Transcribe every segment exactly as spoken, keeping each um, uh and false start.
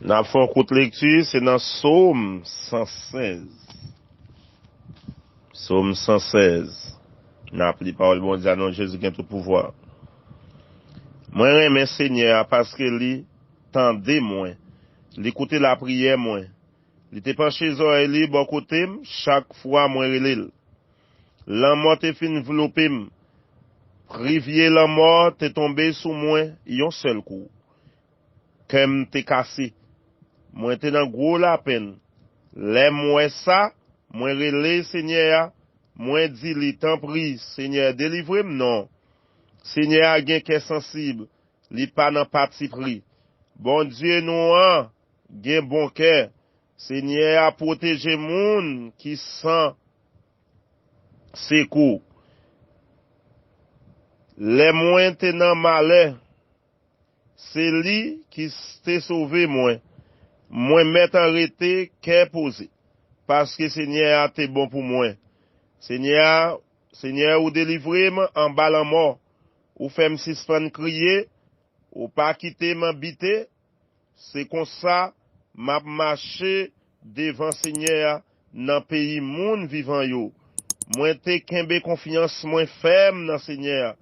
N ap fè yon kout lekti, se nan Sòm san sèz. Sòm san sèz. N ap li pawòl Bondye a, nan Jezi gen tout pouvwa. Mwen renmen Senyè a paske li tande mwen. Li koute lapriyè mwen. Li te panche zòrèy li bò kote m chak fwa mwen rele l. Lanmò te fin vlope m. Privye lanmò te tonbe sou mwen yon sèl kou. Kè m te kase. Mwen te nan gwo lapenn. Lè m wè sa, mwen rele Senyè a, mwen di li, tanpri, Senyè, delivre m non. Senyè a gen kè sansib, li pa nan patipri. Bondye nou an gen bon kè. Senyè a pwoteje moun ki san sekou. Lè mwen te nan malè, se li ki s- te sove mwen. Mwen mèt an rete kè poze, paske Senyè a te bon pou mwen. Senyè a, Senyè, ou delivre m anba lanmò. Ou fè m sispann kriye. Ou pa kite m bite. Se konsa, m ap mache devan Senyè a nan peyi moun vivan yo. Mwen te kenbe konfyans mwen fèm nan Senyè a,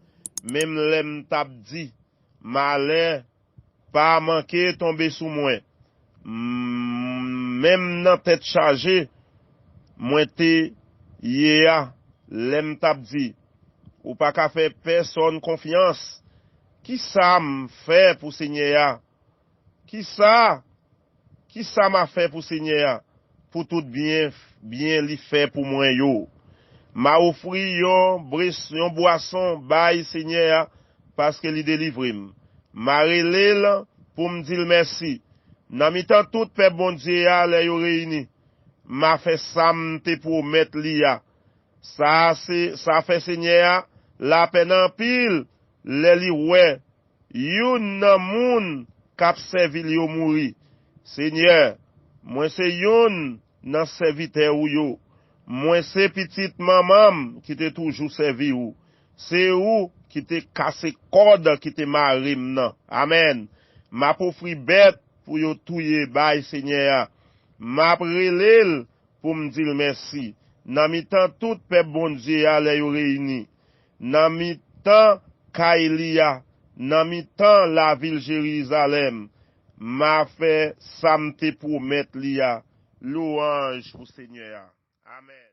menm lè m t ap di, malè pa manke tonbe sou mwen. M- Menm nan tèt chaje mwen te ye a, lè m t ap di, ou pa ka fè pèsòn konfyans. Kisa m fè pou Senyè a? Kisa, kisa m a fè pou Senyè a, pou tout byen, byen li fè pou mwen yo? M a ofri yon bres- yon bwason bay Senyè a, paske li delivre m. M a rele l pou m di l mèsi. Nan mitan tout pèp Bondye a, lè yo reyini, m a fè sa m te pwomèt li a. Sa se, sa fè Senyè a lapèn anpil lè li wè youn nan moun k ap sèvi l yo mouri. Senyè, mwen se youn nan sèvitè ou yo. Mwen se pitit manman m ki te toujou sèvi ou. Se ou ki te kase kòd ki te mare m nan. Amèn. M ap ofri bèt pou yo touye bay Senyè a. M ap rele l pou m di l mèsi. Nan mitan tout pèp Bondye a lè yo reyini, nan mitan kay li a, nan mitan lavil Jerizalèm, m a fè sa m te pwomèt li a. Lwanj pou Senyè a. Amèn.